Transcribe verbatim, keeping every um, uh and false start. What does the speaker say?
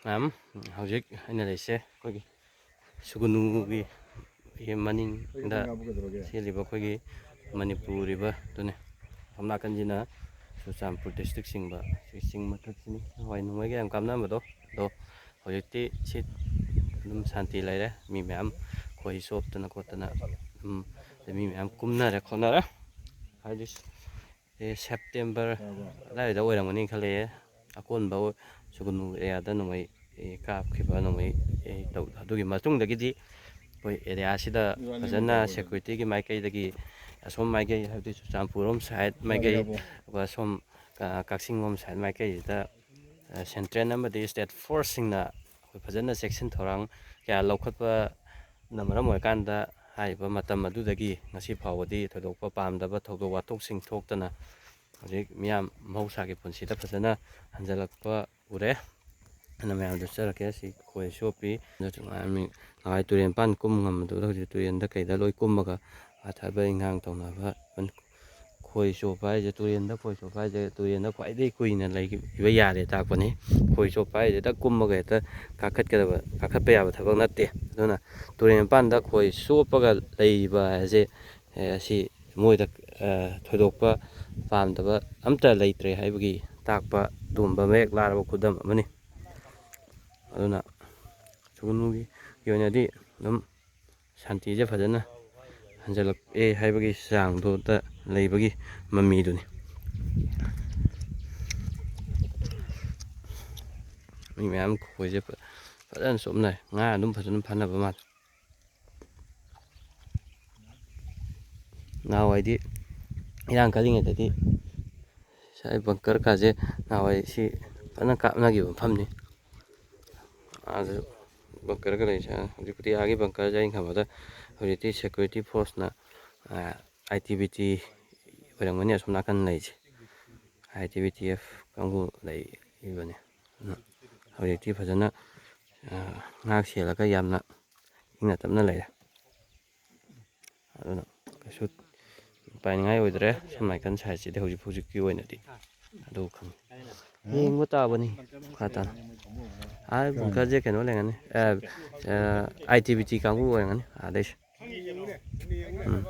ꯃꯌꯥꯝ, ꯍꯧꯖꯤꯛ ꯑꯩꯅ ꯂꯩꯁꯦ ꯑꯩꯈꯣꯏꯒꯤ ꯁꯨꯒꯨꯅꯨꯒꯤ ꯃꯅꯤꯡꯗ ꯁꯤꯜꯂꯤꯕ ꯑꯩꯈꯣꯏꯒꯤ ꯃꯅꯤꯄꯨꯔ ꯔꯤꯚꯔꯗꯨꯅꯦ꯫ ꯑꯁꯣꯝ ꯅꯥꯀꯟꯁꯤꯅ ꯆꯨꯔꯆꯥꯟꯄꯨꯔ ꯗꯤꯁꯇ꯭ꯔꯤꯛ ꯆꯤꯡꯕ, ꯁꯤ ꯆꯤꯡ ꯃꯊꯛꯁꯤꯅꯤ꯫ ꯅꯍꯥꯟꯋꯥꯏ ꯅꯣꯡꯃꯩꯒ ꯌꯥꯝ ꯀꯥꯞꯅꯕꯗꯣ, ꯑꯗꯣ ꯍꯧꯖꯤꯛꯇꯤ ꯁꯤ ꯑꯗꯨꯝ ꯁꯥꯟꯇꯤ ꯂꯩꯔꯦ꯫ ꯃꯤ ꯃꯌꯥꯝ ꯈꯣꯏ ꯆꯣꯞꯇꯅ ꯈꯣꯠꯇꯅ ꯑꯗꯨꯝ, ꯃꯤ ꯃꯌꯥꯝ ꯀꯨꯝꯅꯔꯦ ꯈꯣꯠꯅꯔꯦ꯫ ꯍꯥꯏꯗꯤ ꯁꯦꯞꯇꯦꯝꯕꯔ ꯑꯗꯨꯋꯥꯏꯗ ꯑꯣꯏꯔꯝꯒꯅꯤ ꯈꯜꯂꯦ꯫ ꯑꯀꯣꯟꯕ ꯁꯨꯒꯨꯅꯨ ꯑꯦꯔꯤꯌꯥꯗ ꯅꯣꯡꯃꯩ ꯀꯥꯞꯈꯤꯕ, ꯅꯣꯡꯃꯩ ꯇꯧ-, ꯑꯗꯨꯒꯤ ꯃꯇꯨꯡꯗꯒꯤꯗꯤ ꯑꯩꯈꯣꯏ ꯑꯦꯔꯤꯌꯥꯁꯤꯗ ꯐꯖꯅ ꯁꯦꯀ꯭ꯌꯨꯔꯤꯇꯤꯒꯤ ꯃꯥꯏꯀꯩꯗꯒꯤ ꯑꯁꯣꯝ ꯃꯥꯏꯀꯩ, ꯍꯥꯏꯕꯗꯤ ꯆꯨꯔꯆꯥꯟꯄꯨꯔ ꯔꯣꯝ ꯁꯥꯏꯠ ꯃꯥꯏꯀꯩ, ꯑꯗꯨꯒ ꯁꯣꯝ, ꯑ, ꯀꯛꯆꯤꯡ ꯔꯣꯝ ꯁꯥꯏꯠ ꯃꯥꯏꯀꯩꯁꯤꯗ, ꯑ, ꯁꯦꯟꯇ꯭ꯔꯦꯜ ꯑꯃꯗꯤ ꯁ꯭ꯇꯦꯠ ꯐꯣꯔꯁꯁꯤꯡꯅ ꯑꯩꯈꯣꯏ ꯐꯖꯅ ꯆꯦꯛꯁꯤꯟ ꯊꯧꯔꯥꯡ ꯀꯌꯥ ꯂꯧꯈꯠꯄꯅ ꯃꯔꯝ ꯑꯣꯏꯔꯀꯥꯟꯗ ꯍꯥꯏꯔꯤꯕ ꯃꯇꯝ ꯑꯗꯨꯗꯒꯤ ꯉꯁꯤ ꯐꯥꯎꯕꯗꯤ ꯊꯣꯏꯗꯣꯛꯄ ꯄꯥꯝꯗꯕ ꯊꯧꯗꯣꯛ ꯋꯥꯊꯣꯛꯁꯤꯡ ꯊꯣꯛꯇꯅ ꯍꯧꯖꯤꯛ ꯃꯤꯌꯥꯝ ꯃꯍꯧꯁꯥꯒꯤ ꯄꯨꯟꯁꯤꯗ ꯐꯖꯅ ꯍꯟꯖꯤꯜꯂꯛꯄ ꯎꯔꯦ꯫ ꯑꯩꯅ ꯃꯌꯥꯝꯗ ꯆꯠꯆꯔꯛꯀꯦ꯫ ꯁꯤ ꯈꯣꯏ ꯆꯣꯞꯄꯤ꯫ ꯅꯍꯥꯟꯋꯥꯏ ꯇꯨꯔꯦꯟ ꯃꯄꯥꯟ ꯀꯨꯝ ꯉꯝꯕꯗꯨꯗ ꯍꯧꯖꯤꯛ ꯇꯨꯔꯦꯟꯗ ꯀꯩꯗ ꯂꯣꯏ ꯀꯨꯝꯃꯒ ꯊꯕꯛ ꯏꯟꯈꯥꯡ ꯇꯧꯅꯕ꯫ ꯈꯣꯏ ꯆꯣꯞꯄ ꯍꯥꯏꯁꯦ, ꯇꯨꯔꯦꯟꯗ ꯈꯣꯏ ꯆꯣꯞꯄ ꯍꯥꯏꯁꯦ ꯇꯨꯔꯦꯟꯗ ꯈ꯭ꯋꯥꯏꯗꯒꯤ ꯀꯨꯏꯅ ꯂꯩꯈꯤꯕ ꯌꯥꯔꯦ ꯇꯥꯛꯄꯅꯤ꯫ ꯈꯣꯏ ꯆꯣꯞꯄ ꯍꯥꯏꯁꯦ ꯍꯦꯛꯇ ꯀꯨꯝꯃꯒ ꯍꯦꯛꯇ ꯀꯥꯈꯠꯀꯗꯕ, ꯀꯥꯈꯠꯄ ꯌꯥꯕ ꯊꯕꯛ ꯅꯠꯇꯦ꯫ ꯑꯗꯨꯅ ꯇꯨꯔꯦꯟ ꯃꯄꯥꯟꯗ ꯈꯣꯏ ꯆꯣꯞꯄꯒ ꯂꯩꯕ ꯍꯥꯏꯁꯦ, ꯑꯦ, ꯑꯁꯤ ꯃꯣꯏꯗ, ꯑ, ꯊꯣꯏꯗꯣꯛꯄ ꯄꯥꯝꯗꯕ ꯑꯝꯇ ꯂꯩꯇ꯭ꯔꯦ ꯍꯥꯏꯕꯒꯤ ꯇꯥꯛꯄ ꯑꯗꯨꯒꯨꯝꯕ ꯃꯌꯦꯛ ꯂꯥꯔꯕ ꯈꯨꯗꯝ ꯑꯃꯅꯤ꯫ ꯑꯗꯨꯅ ꯁꯨꯒꯨꯅꯨꯒꯤ ꯑꯣꯏꯅꯗꯤ ꯑꯗꯨꯝ ꯁꯥꯟꯇꯤꯁꯦ ꯐꯖꯅ ꯍꯟꯖꯜꯂꯛꯑꯦ ꯍꯥꯏꯕꯒꯤ ꯆꯥꯡꯗꯨꯗ ꯂꯩꯕꯒꯤ ꯃꯃꯤꯗꯨꯅꯤ꯫ ꯃꯤ ꯃꯌꯥꯝ ꯈꯣꯏꯁꯦ ꯐ-, ꯐꯖꯅ ꯆꯣꯞꯅꯔꯦ꯫ ꯉꯥ ꯑꯗꯨꯝ ꯐꯖꯅ ꯐꯥꯅꯕ ꯃꯥꯜꯂꯦ꯫ ꯅꯍꯥꯟꯋꯥꯏꯗꯤ ꯏꯔꯥꯡ ꯀꯜꯂꯤꯉꯩꯗꯗꯤ ꯁ꯭ꯋꯥꯏ ꯕꯪꯀꯔ ꯀꯥꯁꯦ ꯅꯍꯥꯟꯋꯥꯏ ꯁꯤ ꯐꯖꯅ ꯀꯥꯞꯅꯈꯤꯕ ꯃꯐꯝꯅꯤ꯫ ꯑꯥꯗ ꯕꯪꯀꯔꯒ ꯂꯩꯁꯦ, ꯍꯧꯖꯤꯛꯄꯨꯗꯤ ꯑꯥꯒꯤ ꯕꯪꯀꯔꯁꯦ ꯑꯩꯅ ꯈꯟꯕꯗ ꯍꯧꯖꯤꯛꯇꯤ ꯁꯦꯀ꯭ꯌꯨꯔꯤꯇꯤ ꯐꯣꯔꯁꯅ, ꯑꯥꯏ ꯇꯤ ꯕꯤ ꯇꯤ ꯑꯣꯏꯔꯝꯒꯅꯤ ꯑꯁꯣꯝ ꯅꯥꯀꯟ ꯂꯩꯁꯦ꯫ ꯑꯥꯏ ꯇꯤ ꯕꯤ ꯇꯤ ꯑꯦꯐ ꯀꯥꯡꯕꯨ ꯂꯩꯕꯅꯦ꯫ ꯑꯗꯨꯅ ꯍꯧꯖꯤꯛꯇꯤ ꯐꯖꯅ, ꯑ, ꯉꯥꯛ ꯁꯦꯜꯂꯒ ꯌꯥꯝꯅ ꯏꯪꯅ ꯇꯞꯅ ꯂꯩꯔꯦ꯫ ꯑꯗꯨꯅ ꯀꯩꯁꯨ ꯄꯥꯏꯅꯤꯡꯉꯥꯏ ꯑꯣꯏꯗ꯭ꯔꯦ ꯁꯣꯝ ꯅꯥꯀꯟ ꯁꯥꯏꯠꯁꯤꯗꯤ ꯍꯧꯖꯤꯛ ꯍꯧꯖꯤꯛꯀꯤ ꯑꯣꯏꯅꯗꯤ꯫ ꯑꯗꯨ ꯈꯪꯉꯤ꯫ ꯌꯦꯡꯕ ꯇꯥꯕꯅꯤ ꯃꯈꯥ ꯇꯥꯅ꯫ ꯑꯥ ꯕꯨꯡꯀꯔꯁꯦ ꯀꯩꯅꯣ ꯂꯩꯔꯝꯒꯅꯤ, ꯑꯥꯏ ꯇꯤ ꯕꯤ ꯇꯤ ꯀꯥꯡꯕꯨ ꯑꯣꯏꯔꯝꯒꯅꯤ ꯑꯥꯗꯩꯁꯦ꯫ ꯎꯝ꯫